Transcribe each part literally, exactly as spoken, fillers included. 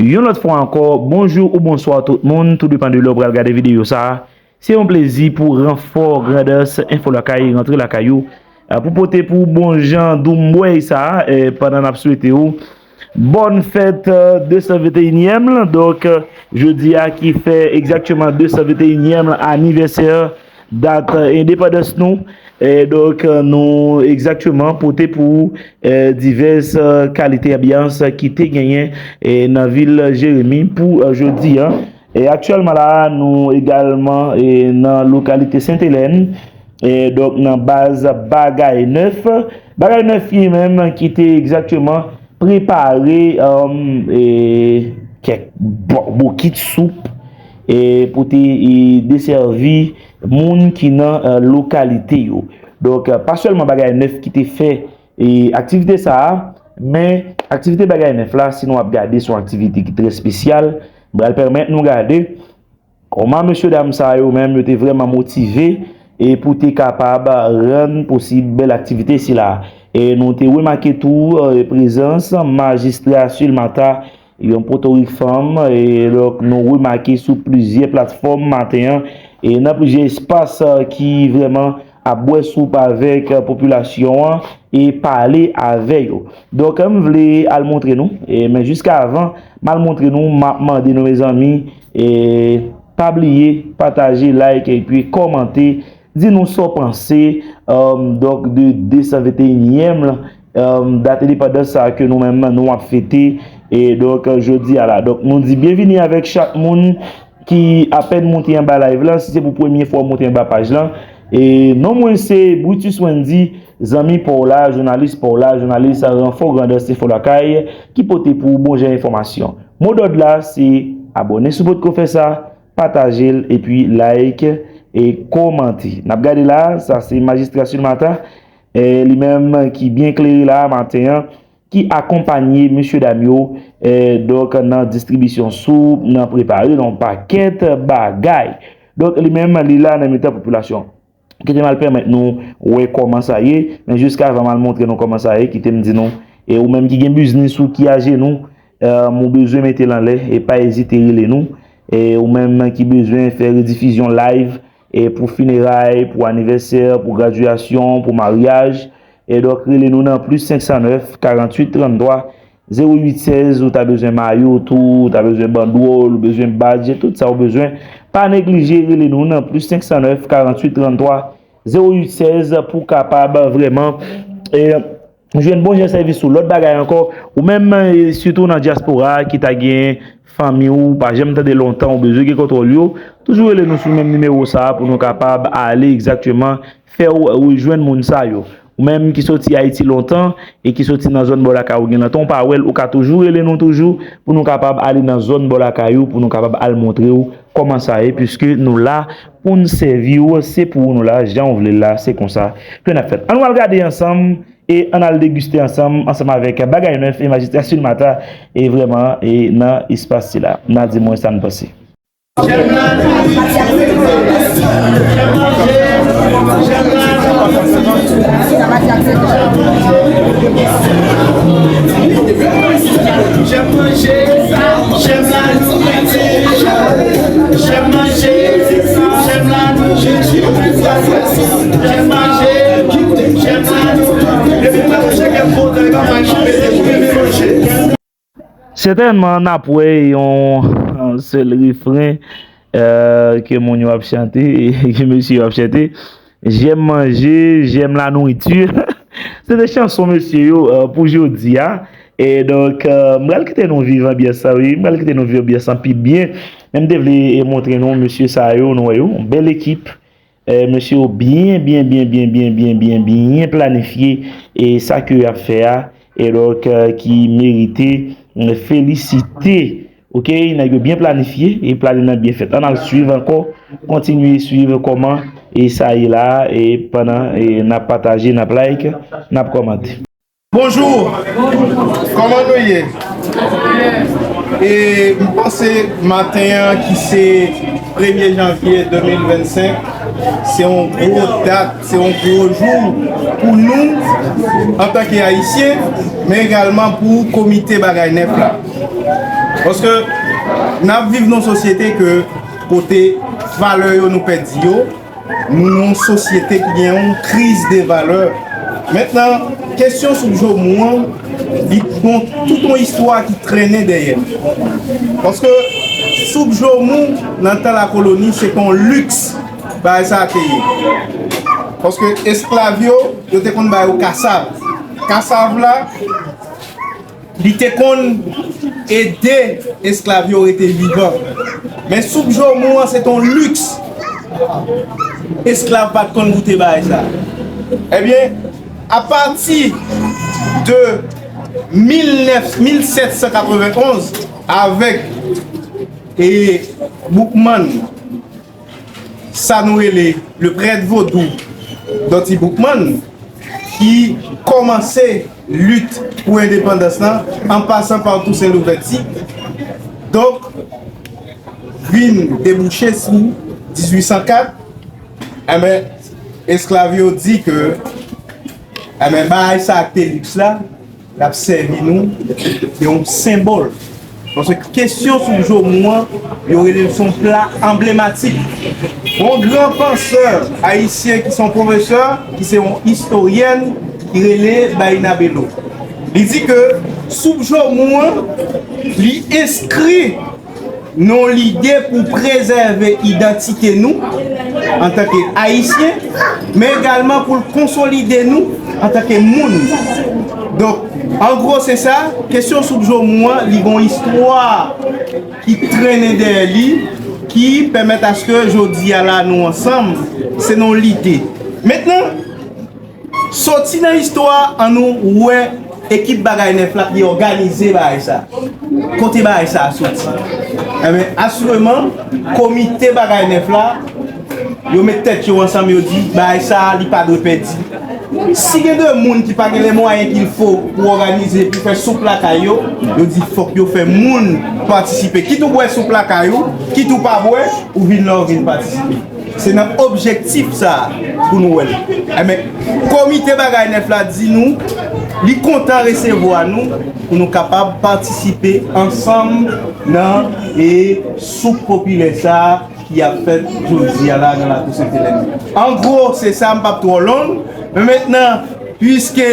Yon lòt fwa ankò, bonjou ou bonswa tout moun, tou depann de lè w pral gade videyo sa a. Se yon plezi pou Ranfò Grandans Enfo Lakay rantre lakay ou, eh, pou pote pou w bon jan doumwèy sa a, eh, pandan n ap swete w bòn fèt, eh, de san venteyinyèm lan. Donk, eh, jodi a ki fè egzakteman de san venteyinyèm lan anivèsè dat, eh, endepandans nou. Eh, donk, eh, nou egzakteman pote pou ou, eh, divès, eh, kalite anbyans ki te genyen, eh, nan vil Jeremi pou, eh, jodi a. E aktyèlman la, nou egalman, e, nan lokalite Sent Elèn, e, donk nan baz Bagay Nèf. Bagay Nèf li menm ki te egzakteman prepare, um, e, kèk bo- bokit soup, e, pou te, e, desèvi moun ki nan, e, lokalite yo. Donk, pa sèlman Bagay Nèf ki te fè e aktivite sa a, men aktivite Bagay Nèf la, si nou ap gade, se yon aktivite ki trè espesyal. M pral pèmèt nou gade kòman mesye dam sa yo menm, yo te vrèman motive e pou te kapab rann posib bèl aktivite sila. E nou te remake tou, e, prezans majistra Silmata, yon potorik fanm, e donk nou remake sou plizyè platfòm maten an, e nan plizyè espas, e, ki vrèman ap bwè soup avèk, e, popilasyon an e pale avè yo. Donk, m vle al montre nou, e, men jiska avan m al montre nou, m ap mande nou, mezanmi, e, pa bliye pataje, like epi kòmante. Di nou sa w panse, um, donk, de de san venteyinyèm lan, um, dat endepandans sa a ke nou menm nou ap fete, e donk, jodi a la. Donk, nou di byenvini avèk chak moun ki apèn moute anba live lan. Si se pou premye fwa w moute anba paj lan, e non mwen se Brutus Wendy, zanmi pa w la, jounalis pa w la, jounalis Ranfò Grandans Enfo Lakay, ki pote pou ou bon jan enfòmasyon. Modòd la, se abòne si w potko fè sa, pataje l, epi like e kòmante. N ap gade la, sa se majistra Silmata, e li menm ki byen klere la maten an, ki akonpanye mesye dam yo, e donk nan distribisyon soup, nan prepare yon pakèt bagay. Donk li menm li la nan mitan popilasyon. Kite m al pèmèt nou wè kòman sa ye, men jiska avan m al montre nou kòman sa ye, kite m di nou, e ou menm ki gen biznis ou ki ajenou, e, ou bezwen mete l anlè, e pa ezite rele nou, e ou menm ki bezwen fè redifizyon live, e pou fineray, pou anivèsè, pou gradyasyon, pou maryaj, e donk rele nou nan plis senk san nèf, karanntuit, tranntwa, zewo uit sèz, ou ta bezwen mayo tou, ou ta bezwen bandwòl, ou bezwen badj, tout sa ou bezwen. Pa neglije rele nou nan plis senk san nèf, karanntuit, tranntwa, zewo uit sèz pou kapab vrèman, e, jwenn bon jan sèvis ou. Lòt bagay ankò, ou menm, e, sitou nan dyaspora a ki ta gen fanmi ou pa janm tande lontan, ou bezwen gen kontwòl yo, toujou rele nou sou menm nimewo sa a pou nou kapab ale egzakteman fè w rejwenn moun sa yo. Ou menm ki soti Ayiti lontan e ki soti nan zòn bò lakay ou gen lontan ou pa wè l, ou ka toujou rele nou toujou pou nou kapab ale nan zòn bò lakay ou, pou nou kapab al montre w kòman sa ye, piske nou la pou n sèvi w, se pou ou nou la, jan w vle l la, se konsa ke n ap fè l. Ann nou al gade ansanm e ann al degiste ansanm, ansanm avèk Bagay Nèf e majistra Silmata, e vrèman, e nan espas sila. N a di mwen sa n panse. Sètènman, n ap wè yon, yon sèl refren, eh, ke moun yo ap chante, ke mesye yo ap chante. J'aime manger, j'aime la nourriture. Se te chanson mesye yo, eh, pou jodi a. E donk, eh, m pral kite nou viv anbyans sa, wi. M pral kite nou viv anbyans lan pi byen. Men m te vle, eh, montre nou mesye sa yo, nou wè yo, yon bèl ekip. Eh, mesye yo byen, byen, byen planifye, e sa ke y ap fè a, e donk, eh, ki merite, eh, felisite. Oke, nèg yo byen planifye, e planin nan byen fèt. Ann al swiv ankò, kontinye swiv kòman, e sa ye la, e pandan, e n ap pataje, n ap like, n ap kòmante. Bonjou, kòman nou ye? E m panse maten an ki se premye janvye de mil vennsenk, se yon gwo dat, se yon gwo jou pou nou antanke Ayisyen, men egalman pou Komite Bagay Nèf la. Paske n ap viv nan yon sosyete ke kote valè yo nou pèdi yo, nou nan yon sosyete ki gen yon kriz de valè. Mentnan, kesyon soup jomou an, li gon tout yon istwa ki trennen dèyè. Paske soup jomou nan tan lakoloni, se te yon liks bagay sa a te ye. Paske esklav yo, yo te konn ba yo kasav. Kasav la, li te konn ede esklav yo rete vivan. Men soup jomou an, se te yon liks. Esklav pa t konn goute bagay sa. Ebyen, apati de mil nèf, mil sèt san katrevenn onz, avèk, e, Boukman, sa nou rele le prèt vodou Dòti Boukman, ki kòmanse lit pou endepandans lan, an pasan pa Tousen Louvèti, donk, vin debouche sou dizuit san kat, enben, esklav yo di ke, enben, bagay sa ak te liks la, l ap sèvi nou de yon senbòl. Paske kesyon soup jomou an, yo rele l se yon pla anblematik. Yon gran pansè ayisyen ki se yon pwofesè, ki se yon istoryèn, ki rele Baina Bello. Li di ke soup jomou an, li enskri nan lide pou prezève idantite nou antanke Ayisyen, men egalman pou l konsolide nou antanke moun. Donk, an gwo, se sa, kesyon soup jomou an, li gon istwa ki trennen dèyè li, ki pèmèt aske jodi a la nou ansanm, se nan lide. Mentnan, soti nan istwa, annou wè ekip Bagay Nèf la ki òganize bagay sa. Kote bagay sa a soti? Enben, asireman, komite Bagay Nèf la, yo met tèt yo ansanm, yo di, bagay sa a, li pa dwe pèdi. Si gen de moun ki pa gen les moyens qu'il faut pou òganize, pou fè soup lakay yo, yo di fòk yo fè moun patisipe. Kit ou bwè soup lakay ou, kit ou pa bwè, ou vin la, ou vin patisipe. Se nan objektif sa a pou nou wè l. Enben, komite Bagay Nèf la di nou, li kontan resevwa nou, pou nou kapab patisipe ansanm nan, e, soup popilè sa a ki ap fèt jodi a la nan Lakou Sent Elèn. An gwo, se sa, m p ap twò long. Men mentnan, piske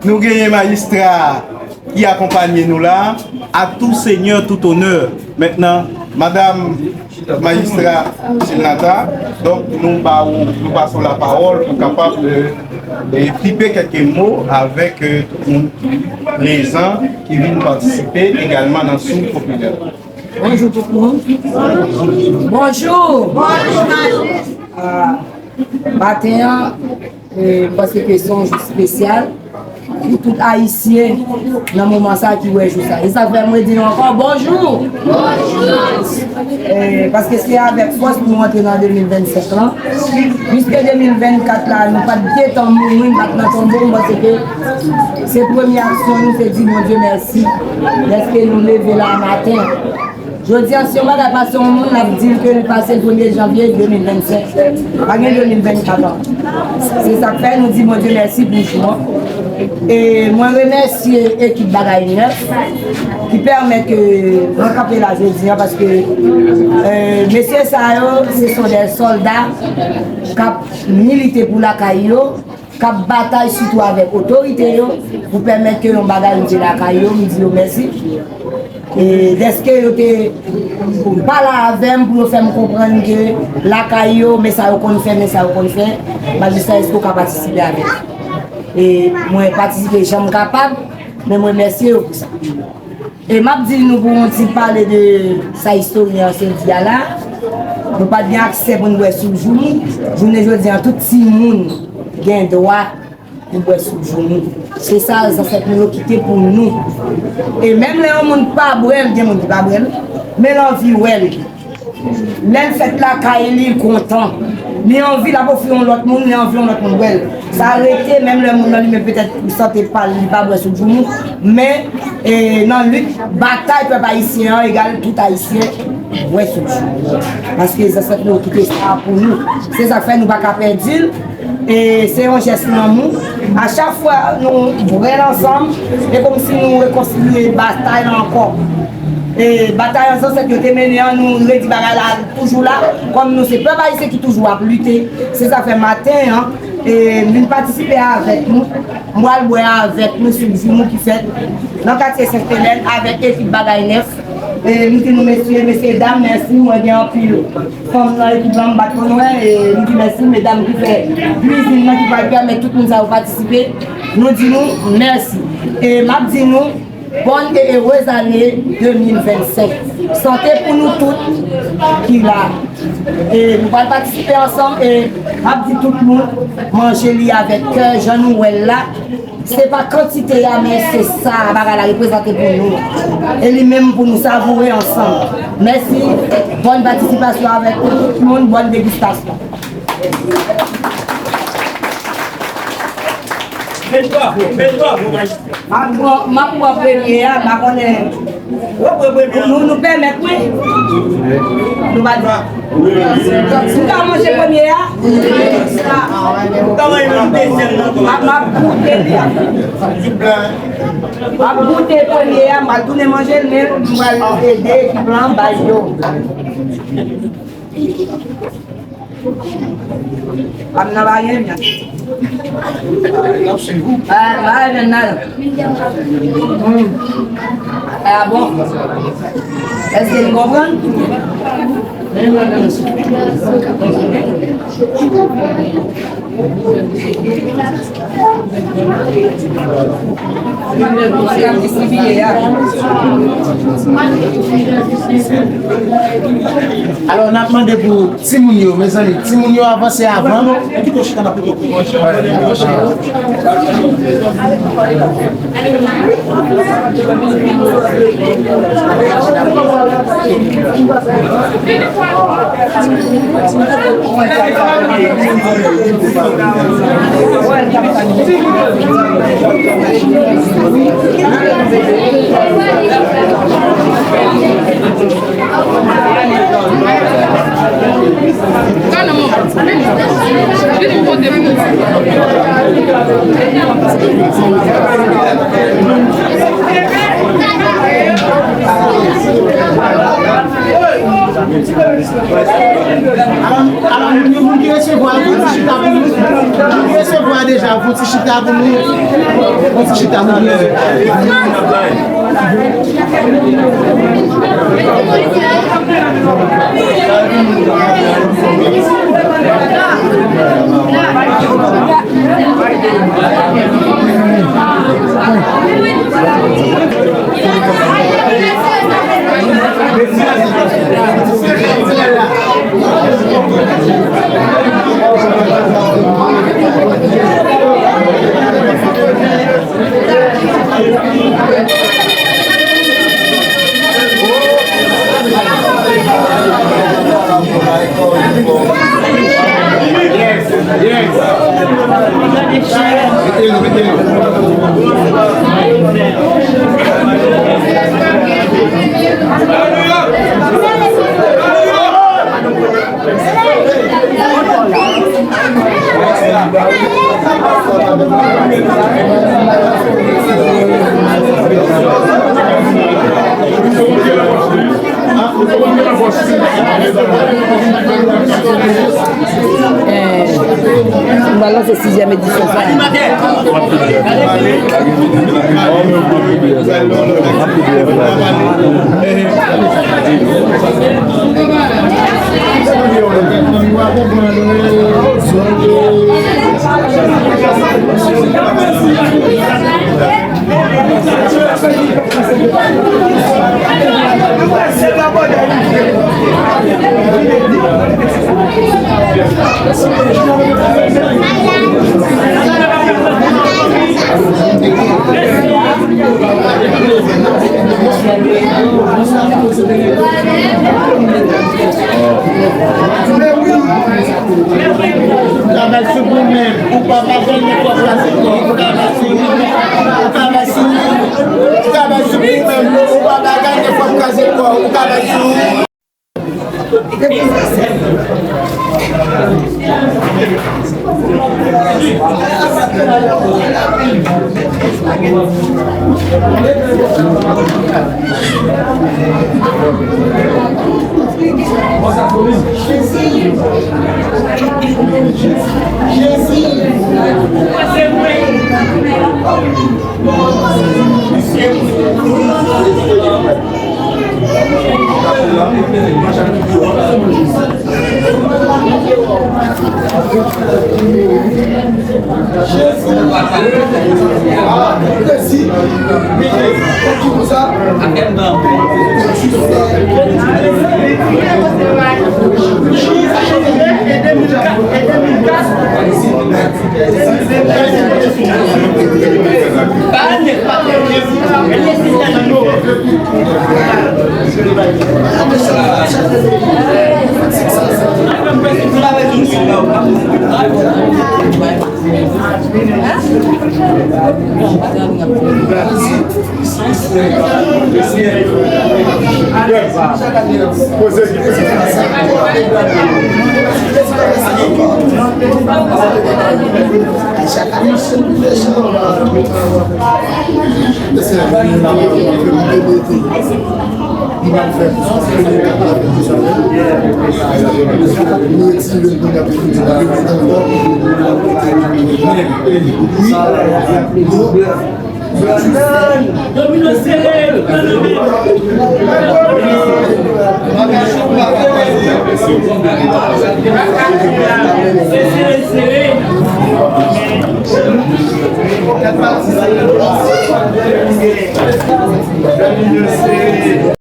nou genyen majistra ki akonpanye nou la, à tout seigneur, tout honneur. Mentnan, madam majistra Silnata, donk, nou ba ou, nou pase w lapawòl pou kapab, e, e, pipe kèlke mo avèk, e, tout moun ki prezan, ki vin patisipe egalman nan soup popilè. Bonjou tout moun. Bonjou. Bonjou. Ah, maten an, e, m panse ke se yon jou espesyal pou tout Ayisyen nan moman sa ki wè jou sa. E sa fè mwen di nou ankò bonjou. Bonjou. E, paske se avèk fòs pou nou antre nan de mil vennsenk lan. Piske de mil vennkat la, nou pa t gentan mouri, nou pa t nan tonbo, m panse ke se premye aksyon nou, se di Bondye mèsi dèske nou leve la maten. Jodi a, si yon bagay pase yon moun, n ap di l ke li pase l premye janvye de mil vennsenk. Pa gen de mil vennkat ankò. Se sa k fè nou di Bondye mèsi pou jou an. E mwen remèsye ekip Bagay Nèf ki pèmèt ke mwen kanpe la jodi a, paske, e, mesye sa yo, se son de sòlda k ap milite pou lakay yo, k ap batay sitou avèk otorite yo pou pèmèt ke yon bagay rive lakay yo, m di yo mèsi. E dèske yo te pale avè m pou yo fè m konprann ke lakay yo, men sa yo konn fè, men sa yo konn fè, majistra, èske w ka patisipe avè m? E mwen patisipe jan m kapab, men mwen remèsye yo pou sa. E m ap di nou pou yon ti pale de sa istoryen an sot di a la. Nou pa t gen aksè pou n bwè soup joumou. Jounen jodi a, tout timoun gen dwa pou bwè soup joumou. Se sa zansèt nou yo kite pou nou. E menm lè yon moun pa bwè l, gen moun ki pa bwè l, men l anvi wè l. Lè l fèt lakay li, l kontan. Li anvi, l ap ofri yon lòt moun, li anvi yon lòt moun bwè l. Sa rete, menm lè moun nan li menm petèt pou sante pa l, li pa bwè soup joumou. Men, e, nan lit, batay pèp ayisyen an, egal tout ayisyen bwè soup joumou. Paske zansèt nou yo kite sa pou nou. Se sa k fè nou pa ka pèdi l. E se yon jès lanmou. A chak fwa nou bwè l ansanm, e kòmsi nou rekontinye batay la ankò. E batay an zansèt yo te mennen an, nou redi bagay la toujou la. Kòm nou se pèp ayisyen ki toujou ap lite, se sa fè maten an, e m vin patisipe avèk nou. M pral bwè avèk nou sou joumou ki fèt nan katye Sent Elèn avèk ekip Bagay Nèf. E m di nou mesye, mesye dam, mèsi. Mwen gen anpil fanm nan ekip la, m pa t konn wè. E m di mèsi medam ki fè kwizin nan, ki pral pèmèt tout moun sa yo patisipe. Nou di nou mèsi. E m ap di nou, Bonne et heureuse année deux mille vingt-cinq. Sante pou nou tout ki la. E nou pral patisipe ansanm e m ap di tout moun, manje li avèk kè, jan nou wè l la. Se pa kantite a, men se sa bagay la reprezante pou nou. E li menm pou nou savoure ansanm. Mèsi, bòn patisipasyon avèk tout moun, bòn degustasyon. Bèl bravo, bèl bravo, majistra. M ap pran, m ap pran premye a, m pa konnen. Ou pran premye a? Nou, nou pèmèt, wi. Nou pa di. Si w ka manje premye a, ou ka manje menm dezyèm nan. M ap, m ap goute li a. M ap goute premye a, m pral tounen manje l, men m pral ede ekip lan bay yo. Am nan pa gen vyann. Ah, pa gen vyann nan. Hmm. Ah bon. Èske n konprann? Alò, n ap mande pou timoun yo, mezanmi, timoun yo avanse avan. Alò, alò, moun yo, moun ki resevwa, fon ti chita pou nou. Moun ki resevwa deja, fon ti chita pou nou. Fon ti chita pou nou. Yes. Yes. Mete nou, mete nou. Eh, nou va lanse sizyèm edisyon sa a. Ou ka bay sou ou menm, ou pa pa gade fòk la se kò, ou ka bay sou ou, ou ka bay sou ou menm, ou pa pa gade fòk la se kò, ou ka bay sou ou. Domino sere, domino sere.